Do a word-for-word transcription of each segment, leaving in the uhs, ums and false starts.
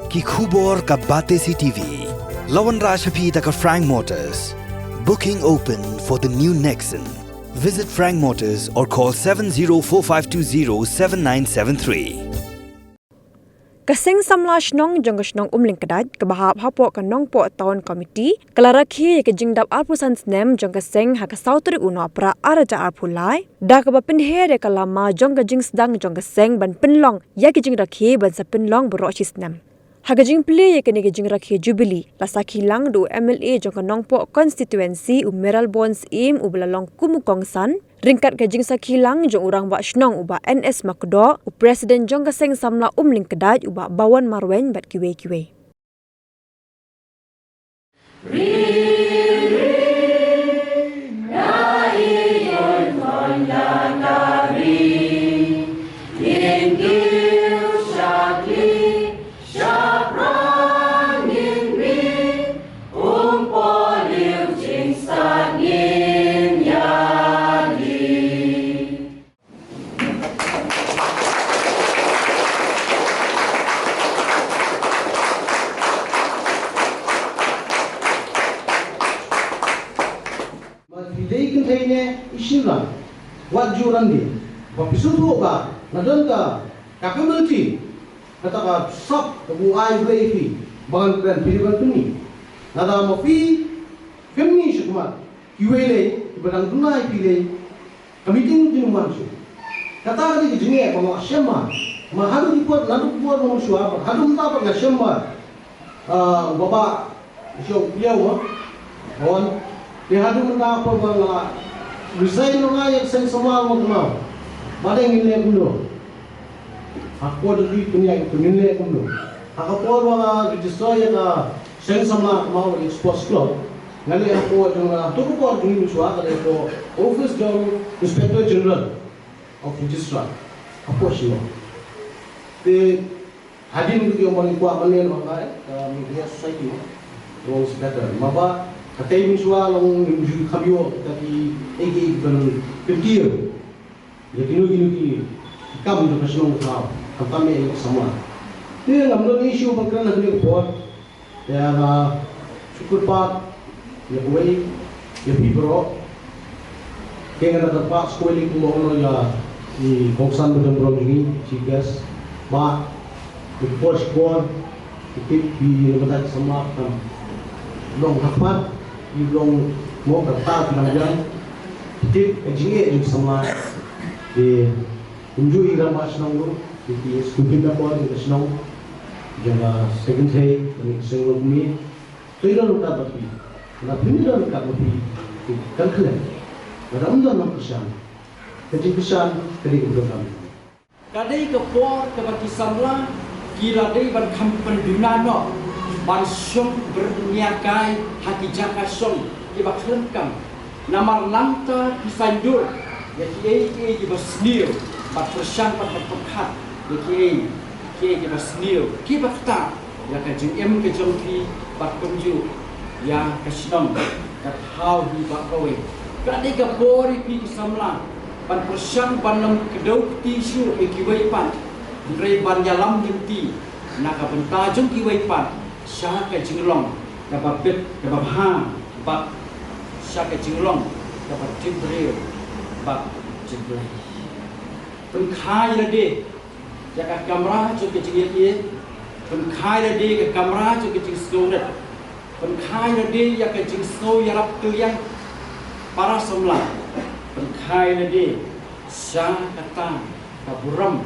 Ki khubor ka Batesi T V. La wanrah sha phi da ka Frank Motors. Booking open for the new Nexon. Visit Frank Motors or call seven zero four five two zero seven nine seven three. Ka Seng Samla Shnong jong ka shnong Umlyngkdait kaba hap hapoh ka Nongpoh Town Committee ka la rakhe ïa ka jingdap arphew san snem jong ka seng ha ka saw tarik u Nohprah ar hajar arphew lai, da kaba pynher ïa ka lama jong ka jingsdang jong ka seng ban pynlong ïa ki jingrakhe ban sa pynlong baroh shi snem. Ha ka jingplie ïa kane ka jingrakhe Jubilee, la sakhi lang da u M L A jong ka Nongpoh Constituency, u Mayralborn Syiem, uba la long kum u kongsan, ryngkat ka jingsakhi lang jong u Rangbah Shnong, u Bah N S Makdoh, u President jong ka Seng Samla Umlyngkdait, u Bah Bawan Marwein, bad kiwei kiwei. Ba phi dei kynthei ne i shynrang, wat ju randi. Ba phi sngewthuh ba nga don ka capability, kata ka sap, ka buh ai Blei phi, ba ngan kren phi dei ban pynmih. Lada ma phi kynmih sha khmat, kiwei lei kiba dang duna ïa phi lei, ka meeting jin wan shu. Kata ka dei ka jingeh ba nga shem ba, ma haduh ki por, naduh ki por ba nga shu, ba haduh mynta ba nga shem ba. Ah, baba, shu pliaw ma. Wan, te haduh mynta por ba nga resign nga ïa ka Seng Samla, ma kumno. Ba dei ngin leh kumno. Ha ka por jong ki pynïaid, ngin leh kumno. Ha ka por ba nga register ïa ka Seng Samla, kumno, ïa ka sports club. Nga leh ha ka por jong nga, to ka por jong ngi mynshuwa, ka leh ha ka office jong Inspector General of Registrar. Ha ka por Shillong. Te hadien ka jong ba ngi kwah ban leh noh ka, ka Meghalaya Society, long Inspector. Maba ka time mynshuwa long ngim ju kham ïoh kita ki, eh, ki ban kyntiew ïa kino kino ki kam jong ka shnong ka thaw, khamtam ïa ka samla. Te ngam don issue ban kren ha kane ka por. Te nga shu kyrpad ïa kawei, ïa phi baroh. Te nga da kyrpad sa kawei lei kumba ong ïa i kongsan ba don burom jong ngi, chief guest. Ba ki por shi por ki tip ki ïa ka samla kam long ha khmat, ki long mo ka ta ki nang jam. Ki tip ka jingeh jong samla. Te kumjuh i rangbah shnong ruh, ki, ki sngewthuh na por jong ka shnong, jong ka secretary, jong ka seng ruh kmie. To i don ryngkat bad phi. Lada phim don ryngkat bad phi, phi kan khlem. Lada ym don nongkyrshan, ka jingkyrshan ka dei kaba donkam. Ka dei ka por kaba ki samla ki la dei ban kham pynduna noh, ban shong byrngia kai ha ki jaka shong kiba khlem kam. Namar nangta ki saiñdur ïa kiei kiei kiba sniew, bad pyrshang bad ban pyrkhat ïa kiei kiei kiba sniew, kiba ktah ïa ka jingim ka jong phi bad kumjuh ïa ka shnong, ka thaw hi bad kawei. Ka dei ka por ïa phi ki samla ban pyrshang ban ym kdew kti shuh ïa kiwei pat, hynrei ban ïalam lynti na ka bynta jong kiwei pat sha ka jinglong kaba bit kaba bha, bad sha ka jinglong kaba tip briew bad tip Blei. Pynkha ïa lade ïa ka kamra jong ka jingïeit, pynkha ïa lade ïa ka kamra jong ka jingsngewrit, pynkha ïa lade ïa ka jingsngew ïarap kylliang para samla, pynkha ïa lade sha kata ka burom,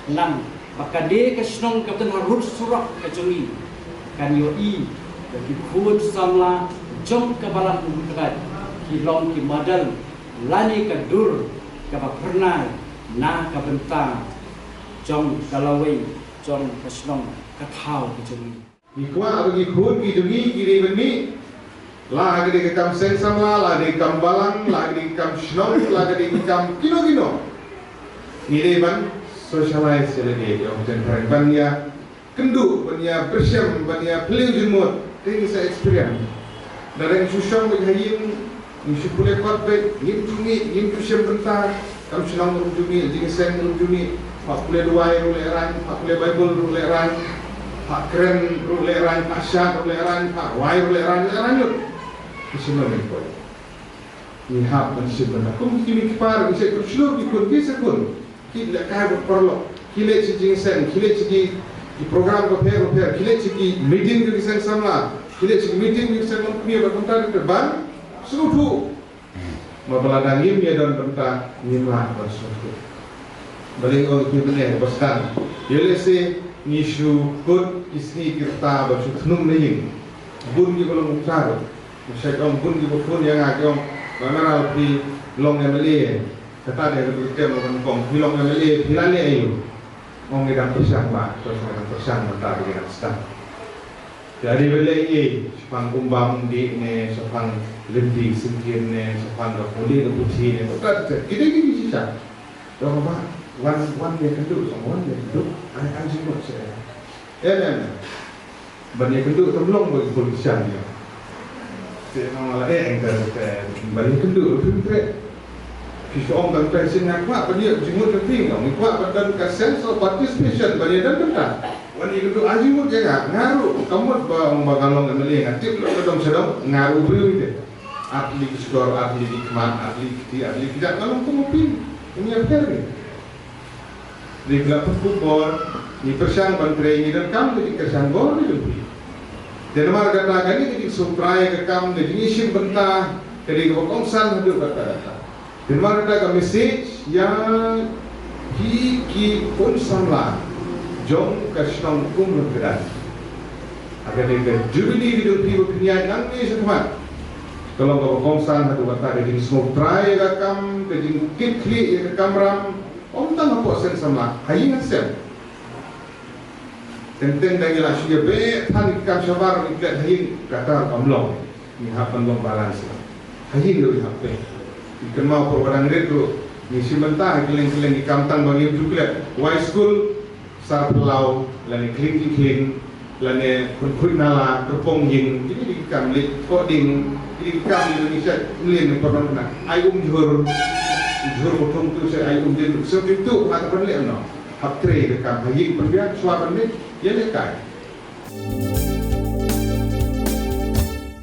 khnang ba kane ka shnong kaba don harud surok ka jong ngi kan ïohi ba ki khun samla jong ka balang Umkdait ki long ki model lane ka dur kaba phyrnai na ka bynta jong ka lawei jong ka shnong ka thaw ka jong ngi. Ngi kwah ba ki khun ki jong ngi ki dei ban mih, la ka dei ka kam seng samla, la ka dei ka kam balang, la ka dei ka kam shnong, la ka dei ka kam kino kino. Ngi dei ban socialize ïa lade, ïa ong jan phareng, ban ïa kynduh, ban ïa pyrshang, ban ïa phylliew jingmut, te ngi sa experience. Lada ngim shu shong beit ha ïing, ngim shu pule kot beit, ngim ju mih, ngim ju shim bynta, kam shnong ruh ym ju mih, jingseng ruh ym ju mih, phah pule duwai ruh lehraiñ, phah pule Baibl ruh lehraiñ. Phah kren ruh lehraiñ, phah shad ruh lehraiñ, phah rwai ruh lehraiñ, lehraiñ lut. Ki shim ïa ka poi. Ngi hap ban shim bynta. Kum ki kmie ki kpa ruh, ngi shait pyrshah ki khun, ki sa khun. Ki lehkai bad paralok. Ki leit sha jingseng, ki leit sha ki, ki program bapher bapher, ki leit sha ki meeting ki seng samla, ki leit sha ki meeting ki seng longkmie bad kumta te ban sngewthuh. Ma ba la dang ngim ïa don bynta ngim lah ban sngewthuh. Balei ong ki mynne ba sdang. Ïa lehse ngi shu kut ki sngi ki rta ba shu thnum na ïing. Bun kiba long kumta ruh. Ngi shait ong bun kiba phone ïa nga ki ong, "Ba Meral phi long M L A." Kata dei ruh ka kem ban kong, phi long M L A, phi la leh aïu? Ong ngi dang pyrshang ba, to sa dang pyrshang mynta ba ngi dang sdang. Te dei ba leh ei, shaphang umbam dih ne, shaphang lynti syngkien ne, shaphang ka pule ka puthi ne, kata te, ki dei ki shisha. To ba, wan, wan ïa kynduh, wan ïa kynduh, ai, ai jingmut seh. Em, em, em. Ban ïakynduh tam long ba ki politician ïa. Te nang la eh, engka te ban ïakynduh ruh phim treh. Ki shu ong tang treh sien, nga kwah ban ïoh jingmut ka phi, nga kwah ban don ka sense of participation ban ïadon bynta. Ban ïakynduh ai jingmut ïa nga, nga ruh ka mut ba ong ba nga long M L A, nga tip long ka dong sha dong, nga ruh briew ite. Ar tylli ki shkor, ar tylli ki khmat, ar tylli ki kti, ar tylli ki kjat, nga long kum u phi. Ym ïapher ïa. Ngi la pynkup bor, ngi pyrshang ban trei, ngi donkam ka jingkyrshan bor na jong phi. Te namar kata kane ka jingsngewtrai ka kam, ka jingïashim bynta ka dei kaba kongsan haduh katta katta. Te namar kata ka message ïa phi ki khun samla jong ka shnong Umryngkdai. Ha kane ka Jubilee ka jong phi ba phin ïaid nangne shakhmat, ka long kaba kongsan haduh katta, ka jingsngewtrai ïa ka kam, ka jingkitkhlieh ïa ka kamram. Ym tang hapoh seng samla, ha ïing ha sem. Teng teng da ngi la shu ïa beh than ki kam shabar, ngi klet ha ïing, kata kam long. Ngi hap ban long balance. Ha ïing ruh ngi hap beh. Ngi kynmaw por ba dang rit ruh, ngi shim bynta ha kylleng kylleng ki kam tang ba ngim ju klet. Wai skul, sar phyllaw, lane clean ki khlieng, lane khuid khuid nala, kyrpong ïing, kine ki kam leit thoh ding, kine ki kam leit ngi shait mlien ni pynrong na. Ai um jhur, jhur ba thung tu shait ai um jhur, so ki tu ha ka pynleh no. Hap trei ka kam ha ïing pynbiang shuwa ban leit, ïa lehkai.